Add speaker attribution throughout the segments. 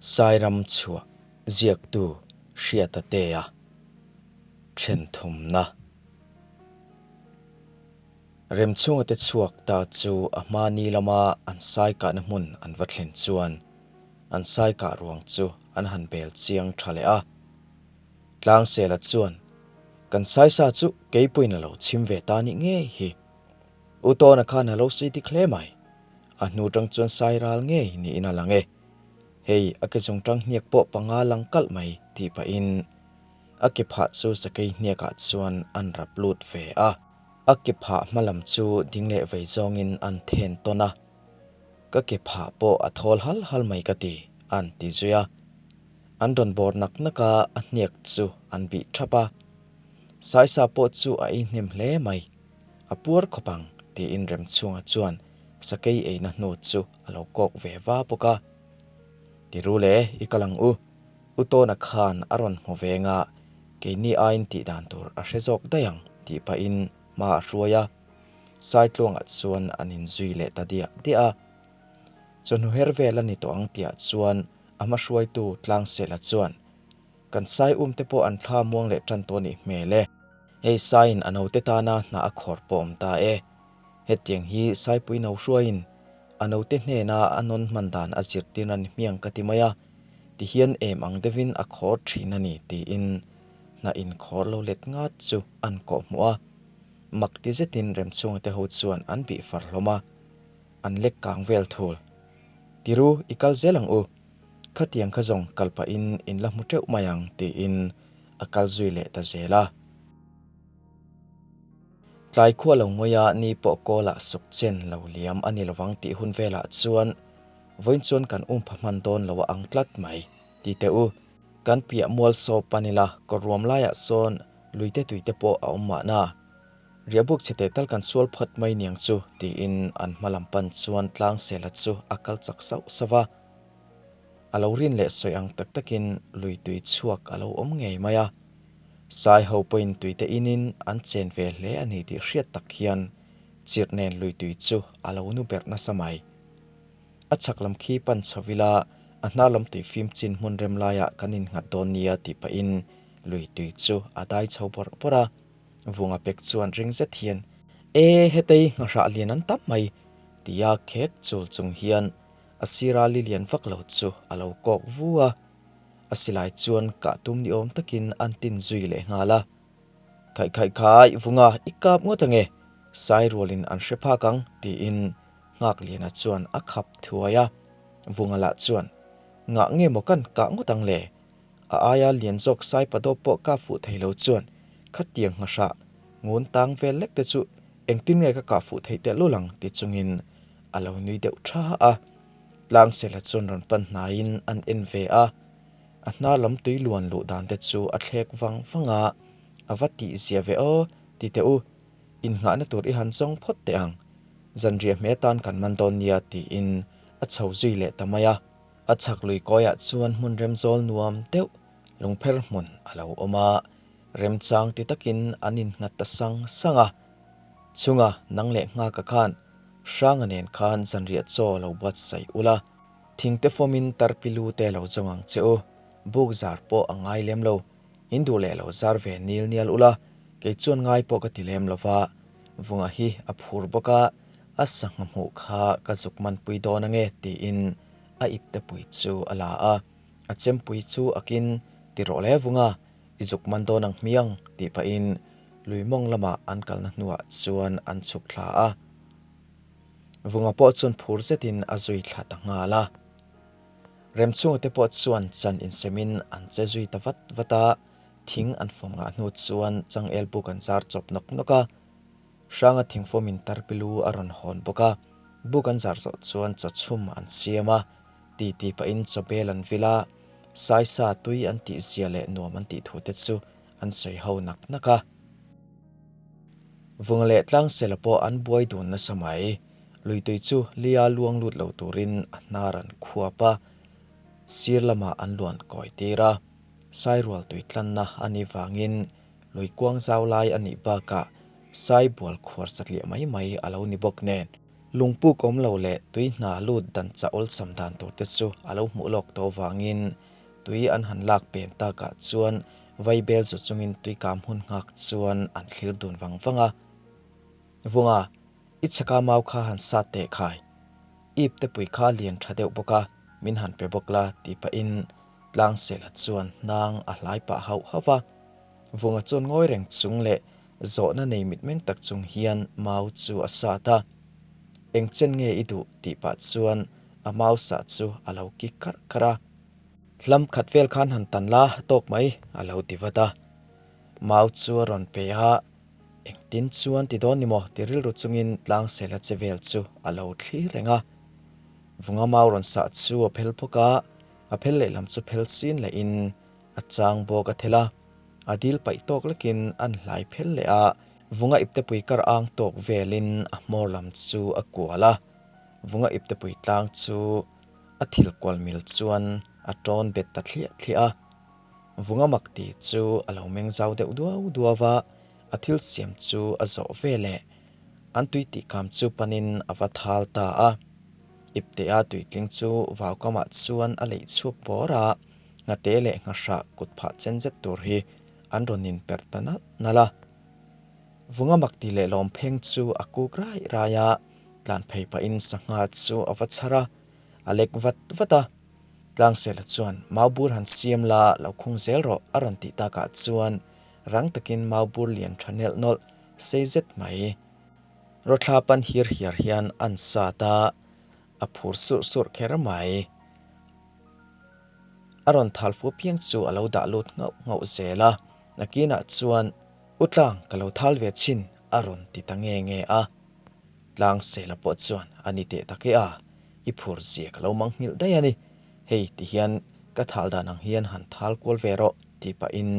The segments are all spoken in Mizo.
Speaker 1: Sairam chhuah ziaktu Hriata Tea then thumna. Remchhunga te chhuak ta chu a hmani lama an sai kahna hmun an va thlen chuan an sai kah ruang chu an han bel chiang tha leh a. Tlangsela chuan, Kan saisa chu keipuiin a lo chhim ve ta nih ngei hi. U Tawna khan a lo sawi dik hle mai. A hnu tang chuan sai ral ngei niin a lang e. Hei a ke chung tang hniak pawh panga lang kalh mai tih pahin a ke phah chu sakei hniakah chuan an rap lut ve a. A ke phah hma lam chu ding leh vei zawngin an then tawn a. Ka ke phah pawh a thawl hal hal mai ka ti, an ti zui a. An rawn bawr nak nak a, a hniak chu an bih thap a. Saisa pawh chu a ei hnem hle mai. A puar khawp ang, tiin Remchhunga chuan sakei eina hnu chu a lo kawk ve va bawk a. Tiru le, i kal ang u. U Tawna khan a rawn hmu veng a, keini aiin tih dan tur a hre zawk daih ang, tih pahin hma a hruai a. Saitluangah chuan an inzui leh ta diah diah a. Chawhnu her vel a ni tawh ang tihah chuan a hma hruaitu Tlangsela chuan, Kan sai um te pawh an thla muang leh tan tawh nih hmel e. Hei saiin a naute tana hna a khawr pawh awm ta e. Hetiang hi saipui no hruaiin a naute hnena a nawn hman dan a zirtir a ni hmiang ka ti mai a, tihian em ang deuhin a khawr thin a ni tiin hna inkhawr lo let ngat chu an kawh hmuh a. Mak ti zetin Remchhunga te ho chuan an bih far hlawm a, an lek kang vel thul. Tiru i kal zel ang u. Khatiang kha zawng kal pahin in la hmu teuh mai ang tiin a kal zui leh ta zel a. Tlai khua lo ngawi a, ni pawh kawlah suk chen lo liam a ni lovang tih hun velah chuan vawiin chuan kan umpha hman dawn lo a ang tlat mai. Ti teh u, kan piah mual saw pan ila kawr ruam laiah sawn luite tuite pawh a awm mahna. Riahbuk chhe teh tal kan sual phawt mai niang chu tiin an hma lam pan chuan Tlangsela chu a kal chak sauh sauh a. A lo rin leh sawi ang tak takin lui tui chhuak a lo awm ngei mai a. Sai ho pawhin tuite inin an chen ve hle a ni tih hriat tak hian chirh nen lui tui chu a lo nu berh nasa mai. A chhak lam khi pan chho ila a hnar lam tui fim chin hmun rem laiah kan innghat dawn nia tih pahin lui tui chu a dai chho bawrh bawrh a. Vunga pek chuan ring zet hian, E, hetei nghahrah lian an tam mai, tia khek chul chung hian a sira li lian vak lo chu a lo kawk vu a. A silai chuan kah tum ni awm takin an tin zui leh nghal a. Khaih khaih khai, Vunga, i kap ngawt ange, sai rualin an hre phak ang, tiin Nghakliana chuan a khap thuai a. Vunga lah chuan, Ngah nge maw kan kah ngawt ang le? A aia lian zawk sai padawp pawh ka fuh thei lo chuan khatiang nghahrah ngun tang vel lek te chu engtin nge ka kah fuh theih tehlul ang ti chungin a lo nui deuh tha a. Tlangsela chuan rawn pan hnaiin an en ve a, a hnar lam tui luan luh dan te chu a thlek vang vang a, a va tih zia ve aw ti teh u, innghahna tur i han zawng phawt teh ang, zanriah hme atan kan man dawn nia tiin a chho zui leh ta mai a. A chhak lui kawiah chuan hmun remzawl nuam deuh lungpher hmun a lo awm a, remchang ti takin an innghat ta sang sang a. Chunga nang leh nghaka khan Hranga nen khan zanriah chaw lo buatsaih ula, thingte fawmin tarpilu te lo zawng ang che u, buk zar pawh a ngai lem lo, in duh leh lo zar ve nil nial ula, kei chuan ngai pawh ka ti lem lo va, Vunga hi a phur bawk a, a sangha hmuh kha ka zuk manpui dawn ange tiin a ipte pui chu a la a, a chempui chu akin ti rawh le vunga, i zuk man dawn ang hmiang tih pahin lui mawng lamah an kalna hnuah chuan an chhuk thla a. Vunga pawh chuan phur zetin a zui thla ta nghal a. Remchhunga te pawh chuan chan insemin an che zui ta vat vat a, thing an fawm ngah hnu chuan changel buk an zar chawp nawk nawk a. Hranga thingfawmin tarpilu a rawn hawn bawk a, buk an zar zawh chuan chaw chhum an siam a, ti ti pahin chaw bel an vil a, saisa tui an tih zia leh nuam an tih thu te chu an sawi ho nak nak a. Vunga leh Tlangsela pawh an buai dun nasa mai, luitui chu lia luang lut lo turin a hnar an khuap a, sir lamah an luan kawi tir a, sairual tui tlanna a nih vangin Lui kuang zau lai a nih bakah sai bual khuar satliah mai mai a lo ni bawk nen. Lungpuk awm lo leh tui hna lut dan chah awlsam dan tur te chu a lo hmuh lawk tawh avangin tui an han lak pen takah chuan vaibel zu chungin tuikam hun nghak chuan an thlir dun vang vang a. Vunga, i chhaka mau kha han sat teh khai. Ip te pui kha lian tha deuh bawk a, min han pe bawk la tih pahin Tlangsela chuan hnang a hlai pah hauh hauh va. Vunga chuan ngawi reng chung leh zawhna nei mitmeng tak chung hian mau chu a sat a. Eng chen nge i duh tih pah chuan a mau sah chu a lo kik karh karh a. Hlam khat vel khan han tan la tawk mai a lo ti vat a. Mau chu a rawn pe a, engtin chuan ti dawn ni maw ti rilru chungin Tlangsela che vel chu a lo thlir reng a. Vunga mau rawn sah chu a phel phawk a, a phel lehlam chu phel sin lehin a chang bawk a thelh a. A dil paih tawk lekin an hlai phel leh a, Vunga iptepui kar ang tawk velin a hmawr lam chu a kual a, Vunga iptepui tlang chu a thil kual mil chuan a tawn bet ta thliah thliah a. Vunga mak ti chu a lo meng zau deuh duau duau a, a thil siam chu a zawh ve leh. An tui tih kam chu panin a va thal ta a. Iptea tuitling chu vaukamah chuan a leih chhuak bawr a, Nghate leh nghahrah kut phah chen zet tur hi an rawn inperh ta nalh nalh a. Vunga mak ti leh lawm pheng chu a kuk rai rai a, tlan phei pahin sangha chu a va chhar a, a lek vat vat a. Tlangsela chuan maubur han siam la lo khung zel rawh a rawn tih takah chuan rang takin maubur lian tha nelh nawlh sei zet mai. Rawthla pan hir hiar hian an sat a, a phur surh surh kher mai. A rawn thal fu piang chu a lo dah lut nghauh nghauh zel a, nakinah chuan U Tlang ka lo thal ve chhin a rawn ti ta nge nge a. Tlang Sela pawh chuan a ni teh tak e a, i phur zia ka lo mang nghilh daih a ni, hei ti hian ka thal dan ang hian han thal kual ve rawh tih pahin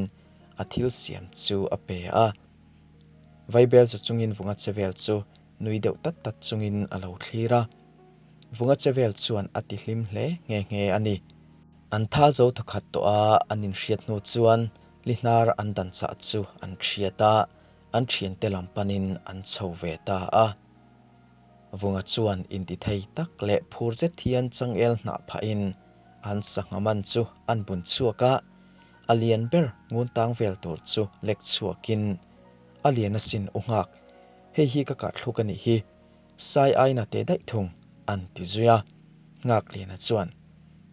Speaker 1: a thil siam chu a pe a. Vaibel zu chungin vunga che vel chu nui deuh tat tat chungin a lo thlir a. Vunga che vel chuan a ti hlim hle nghe nghe a ni. An thal zo thawkhat tawh a, an inhriat hnu chuan li hnar an dan chah chu an hriat a, an thiante lam panin an chho ve ta a. Vunga chuan intithei tak leh phur zet hian changel hnah phahin an sangha man chu an bun chhuak a, a lian ber ngun tang vel tur chu lek chhuakin a lian asin u nghak, hei hi ka kahthluk a nih hi, Sai aina teh daih thung, an ti zui a. Nghakliana chuan,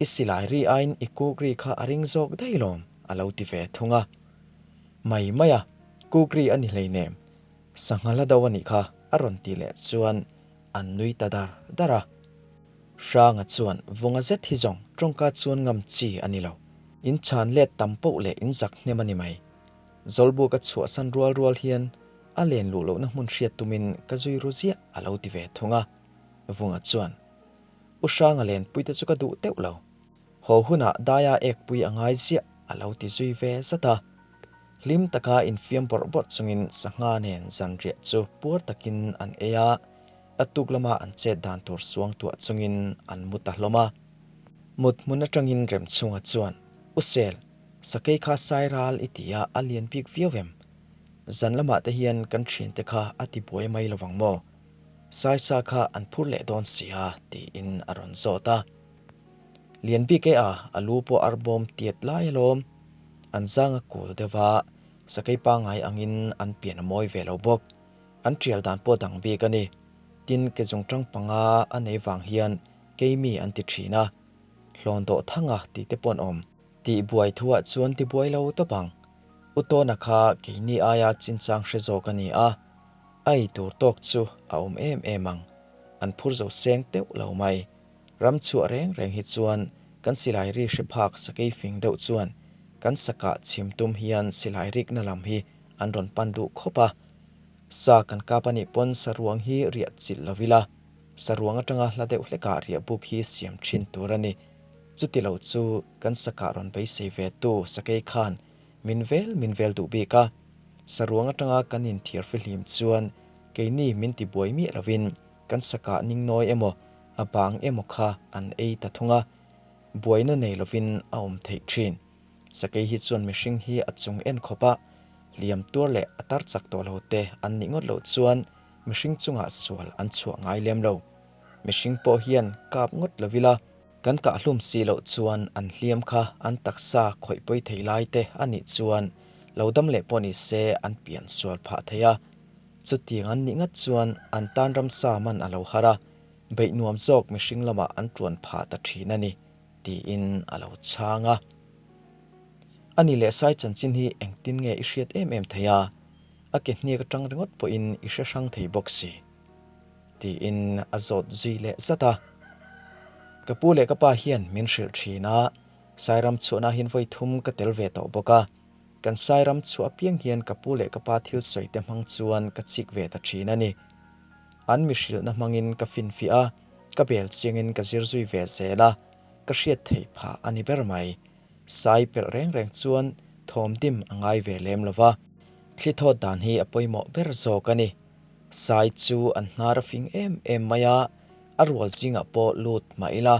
Speaker 1: I silai ri aiin i kuk ri kha a ring zawk daih lawm, a lo ti ve thung a. Mai mai a, kuk ri a ni hleinem, sangha la do a nih kha, a rawn ti leh chuan an nui ta dar dar a. Hranga chuan, Vunga zet hi zawng tawngka chuan ngam chi a ni lo. In chhan let tam poh leh in zak hnem a ni mai. Zawlbuk a chhuahsan rual rual hian A len luh lohna hmun hriat tumin ka zui ru ziah a lo ti ve thung a. Vunga chuan, U Hranga lenpuite chu ka duh teuh lo. Haw hunah daia ekpui a ngai ziah a lo ti zui ve zat a. Hlim taka infiam bawrh bawrh chungin sangha nen zanriah chu puar takin an ei a, a tuk lama an chet dan tur suangtuah chungin an mu ta hlawm a. Mut hmun atangin Remchhunga chuan, U Sel, sakei kha Sairal i ti a, a lian bik viau em? Zan lamah te hian kan thiante kha a ti buai mai lovang maw? Saisa kha an phur leh dawn si a tiin a rawn zawt a. Lian bik e a, a lu pawh ar bawm tiat lai alawm. An zang a kul deuh a, sakei pangngai angin an pian a mawi ve lo bawk. An tial dan pawh dang bik a ni. Tin, ke zungtang panga a nei vang hian keimi an ti thin a. Hlawn dawh thanga tih te pawh an awm. Tih buai thuah chuan ti buai lo tawp ang. U Tawna kha keini aia chinchang hre zawk a ni a, a ei tur tawk chu a awm em em ang. An phur zo seng teuh lo mai. Ram chhuah reng reng hi chuan kan silai ri hre phak sakei fing deuh chuan kan sakah chhim tum hian silai rikna lam hi an rawn pan duh khawp a. Sa kan kap a nih pawn saruang hi riah chilh lo ila, saruang atanga hla deuh hlekah riah buk hi siam thin tur a ni. Chuti lo chu kan sakah rawn beisei ve tu sakei khan Min vel min vel duh bik a, saruang atanga kan inthiar fihlim chuan keini min ti buai miah lovin kan sakah ningnawi emaw a bang emaw kha an ei ta thung a, buaina nei lovin a awm theih thin. Sakei hi chuan mihring hi a chung en khawp a, hliam tuar leh a tar chak tawh lo te an nih ngawt loh chuan mihring chungah sual an chhuah ngai lem lo. Mihring pawh hian kap ngawt lo ila, kan kah hlum si loh chuan an hliam kha an taksa khawih pawi thei lai te a nih chuan lo dam leh pawh ni se an pian sual phah thei a. Chutiang an nih ngat chuan an tan ramsa man a lo har a, beih nuam zawk mihring lamah an tuan phah ta thin a ni, tiin a lo chhang a. A ni leh sai chanchin hi engtin nge i hriat em em thei a, a ke hniak atang ringawt pawhin i hre hrang thei bawk si, tiin a zawt zui leh zat a. Ka pu leh ka pa hian min hrilh thin a, Sairam chhuahna hian vawi thum ka tel ve tawh bawk a. Kan Sairam chhuah apiang hian ka pu leh ka pa thil sawi te hmang chuan ka chik ve ta thin a ni. An mi hrilhna hmangin ka finfiah a, ka bel chiangin ka zir zui ve zel a, ka hriat theih phah a ni ber mai. Sai pelh reng reng chuan thawm dim a ngai ve lem lo va, thli thawt dan hi a pawimawh ber zawk a ni. Sai chu an hnar a fing em em mai a, a rual zingah pawh lut mah ila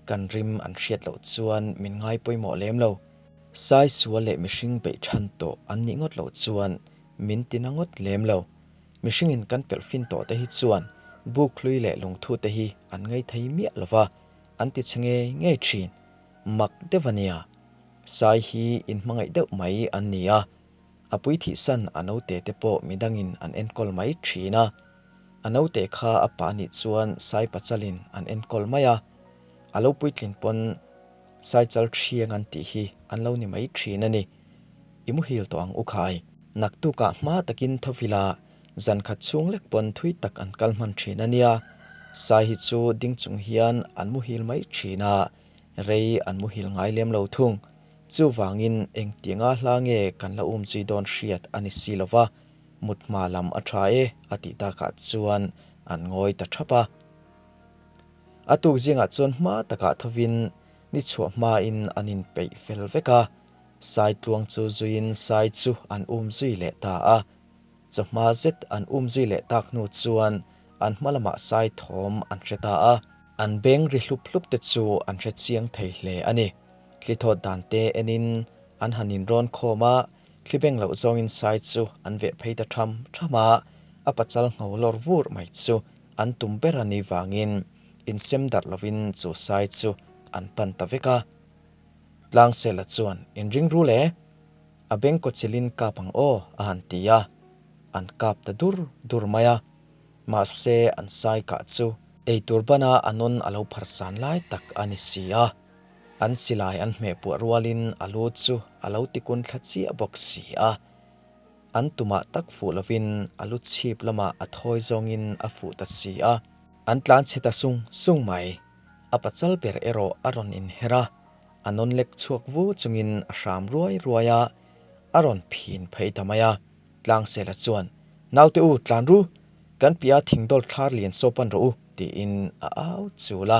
Speaker 1: kan rim an hriat loh chuan min ngai pawimawh lem lo. Sai sual leh mihring beih than tawh an nih ngawt loh chuan min ti na ngawt lem lo. Mihringin kan pelh fin tawh te hi chuan buk hlui leh lungthu te hi an ngei thei miah lo va, an ti chhe ngei ngei thin. Mak deuh a nia. Sai hi inhmangaih deuh mai an ni a. A pui thihsan a naute te pawh midangin an enkawl mai thin a. A naute kha a pa nih chuan sai pachalin an enkawl mai a. A lo puitlin pawn Saichal thiang an tih hi an lo ni mai thin a ni. I muhil tawh ang u khai. Naktukah hma takin tho vila zan khat chhung lek pawn thui tak an kal hman thin a nia. Sai hi chu ding chung hian an muhil mai thin a, rei an muhil ngai lem lo thung. Chuvangin engtianga hla nge kan la um zui dawn hriat a ni si lo va, mut hma lam a tha e a tih takah chuan an ngawi ta thap a. A tuk zingah chuan hma takah thovin ni chhuah hmain an inpeih fel vek a, sai tluang chu zuiin sai chu an um zui leh ta a. Chawhma zet an um zui leh tak hnu chuan an hma lamah sai thawm an hre ta a. An beng ri hlup hlup te chu an hre chiang thei hle a ni. Thli thawt dan te enin an han inrawn khawm a, thli beng loh zawngin sai chu an veh phei ta tham tham a, a pachal ngho lawr vur mai chu An tum ber a nih vangin insem darh lovin chu sai chu an pan ta vek a. Tlangsela chuan, Inring ru le, a beng kawchilin kap ang aw, a han ti a. An kap ta dur dur mai a. Mahse, an sai kah chu eitur bana a nawn a lo pharsan lai tak a ni si a. An silai an hmeh puah rualin a lu chu a lo tikun thla chiah bawk si a. An tumah tak fuh lovin a lu chhip lamah a thawi zawngin a fuh ta si a. An tlan chhe ta sung sung mai. A pachal ber erawh a rawn inher a, a nawn lek chhuak vu chungin a hram ruai ruai a, a rawn phin phei ta mai a. Tlangsela chuan, Naute u, tlan ru! Kan piah thingdawl thlar lian saw pan rawh u, tiin a au chul a.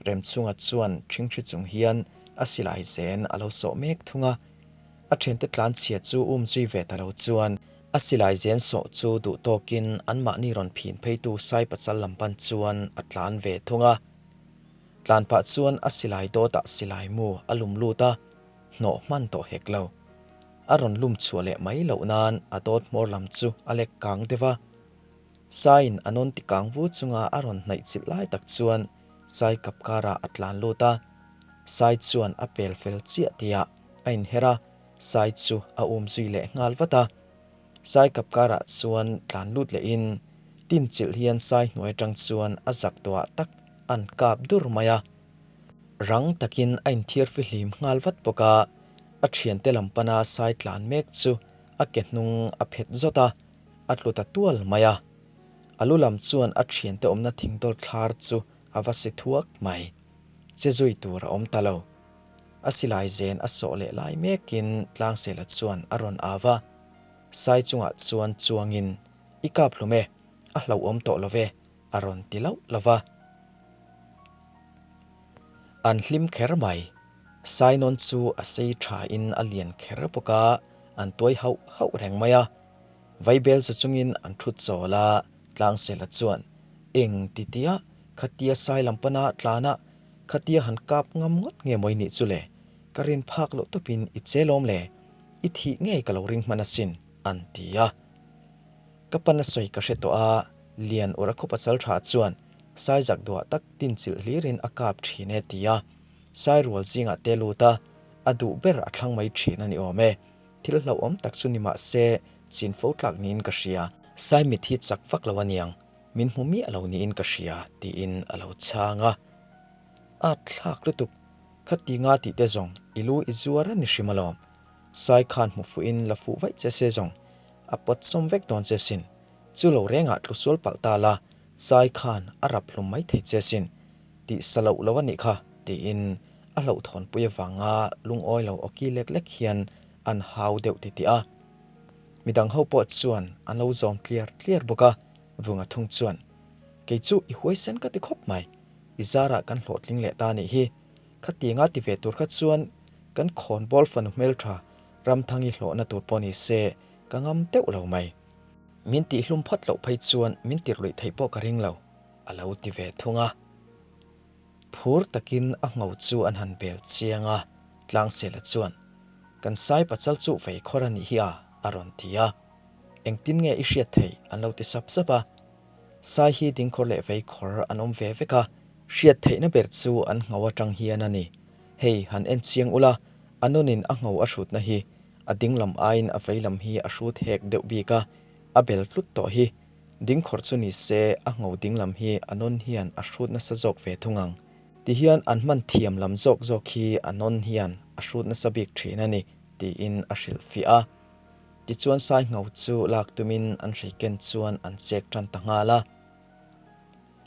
Speaker 1: Remchhunga chuan ṭhingṭhi chung hian a silai zen a lo sawh mek thung a. A thiante tlan chhia chu um zui ve ta lo chuan a silai zen sawh chu duh tawkin anmahni rawn phin pheitu sai pachal lam pan chuan a tlan ve thung a. Tlan pah chuan a silai dawtah silai mu a lum lut a, hnawh hman tawh hek lo. A rawn lum chhuah leh mai loh nan a dawt hmawr lam chu a lek kang deuh a. Saiin a nawn ti kang vu chunga a rawn hnaih chilh lai tak chuan sai kap karah a tlan lut a. Sai chuan a pel fel chiah tihah a inher a, Sai chu a um zui leh nghal vat a. Sai kap karah chuan tlan lut lehin tin chilh hian sai hnuai atang chuan a zak tawhah tak an kap dur mai a. Rang takin a inthiar fihlim nghal vat bawk a, a thiante lam pana sai tlan mek chu a ke hnung a phet zawt a, a tlu ta tual mai a. A lu lam chuan a thiante awmna thingdawl thlar chu a va si thuak mai. Che zui tur a awm ta lo. A silai zen a sawh leh lai mekin Tlangsela chuan a rawn au a. Sai chungah chuan chuangin, I kap hlum e, a hlauhawm tawh lo ve, a rawn ti lauh lauh va. An hlim kher mai. Sai nawn chu a sei thain a lian kher bawk a, an tuai hauh hauh reng mai a. Vaibel zu chungin an thut chawl a, Tlangsela chuan, Eng ti tia, khatia sai lam pana tlana Khatia han kap ngam ngawt nge maw i nih chu le? Ka rin phak loh tawpin i che lawm le? I thih ngei ka lo ring hman asin, an ti a. Ka pana sawi ka hre tawh a, Lian ur a khaw pasal tha chuan Sai zak duah tak tin chilh hlirin a kap thin e ti a, Sai rual zingah te lut a, a duh ber a thlang mai thin a ni awm e. Thil hlauhawm tak chu ni mah se chin fo tlak niin ka hria. Sai mit hi chak vak lo aniang, min hmu miah lo niin ka hria tiin a lo chhang a. A thlak lutuk, khati nga tih te zawng i lu i zuar a ni hrim alawm. Sai khan hmu fuhin la fuh vaih che se zawng a pawt sawm vek dawn che sin. Chu lo rengah tlu sual palh ta la, Sai khan a rap hlum mai thei che sin. Tih sa loh lo a nih kha, tiin a hlauhthawnpui avanga lungawi lo awki lek lek hian an hau deuh titih a. Midang ho pawh chuan an lo zawm tliar tliar bawk a, Vunga thung chuan, Kei chu i huaisen ka ti khawp mai, i zarah kan hlawhtling leh ta a nih hi. Khatianga ti ve tur kha chuan kan khawnbawl fanu hmeltha Ramthangi hlawhna tur pawh ni se ka ngam teuh lo mai. Min tihhlum phawt loh phei chuan min tirhluih theih pawh ka ring lo. A lo ti ve thung a. Phur takin a ngho chu an han bel chiang a, Tlangsela chuan, Kan sai pachal chu vei khawr a nih hi a, a rawn ti a. Engtin nge i hriat theih? an lo ti sap sap a. Sai hi dingkhawr leh vei khawr an awm ve vek a. Hriat theihna ber chu an ngho atang hian a ni. Hei, han en chiang ula, a nawnin a ngho a hrutna hi a ding lam aiin a vei lam hi a hrut hek deuh bik a, a bel tlut tawh hi. Dingkhawr chu ni se, a ngho dinglam hi a nawn hian a hrut nasa zawk ve thung ang. Tihian an hman thiam lam zawk zawk hi a nawn hian a hrut nasa bik thin a ni, tiin a hrilhfiah a. Tichuan sai ngho chu lak tumin an hreiken chuan an chek tan ta nghal a.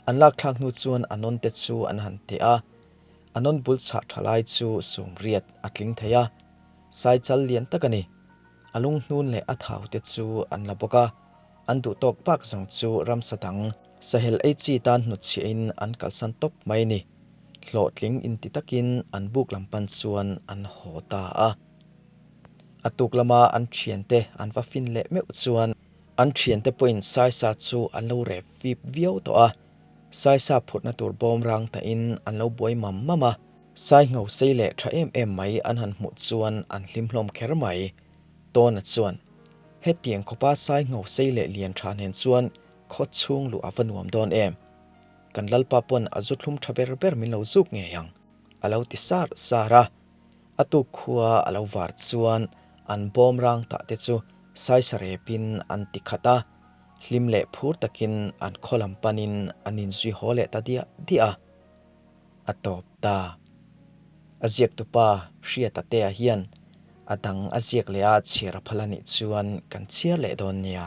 Speaker 1: An lak thlak hnu chuan a nawn te chu an han teh a, a nawn bul chhah tha lai chu sum riat a tling thei a, sai chal lian tak a ni. A lunghnun leh a thau te chu an la bawk a. An duh tawk bak zawng chu ramsa dang sahel ei chi tan hnutchhiahin an kalsan tawp mai ni. Hlawhtling inti takin an buk lam pan chuan an haw ta a. A tuk lama an thiante an va fin leh meuh chuan an thiante pawhin Saisa chu an lo rep fip viau tawh a. Saisa phurhna tur bawm rang tahin an lo buai mam mam a. Sai ngho sei leh tha em em mai an han hmuh chuan an hlim hlawm kher mai. Tawna chuan, Hetiang khawpa sai ngho sei leh lian tha nen chuan khaw chhung luh a va nuam dawn em? Kan Lalpa pawn a zu thlum tha ber ber min lo zuk ngei ang, a lo ti sar sar a. A tuk khua a lo var chuan an bawm rang tah te chu saisa repin an ti khat a, hlim leh phur takin an khaw lam panin an inzui haw leh ta diah diah a. A tawp ta. A ziaktupa Hriata Tea hian a dang a ziak leh a chhiar a phal a nih chuan kan chhiar leh dawn nia.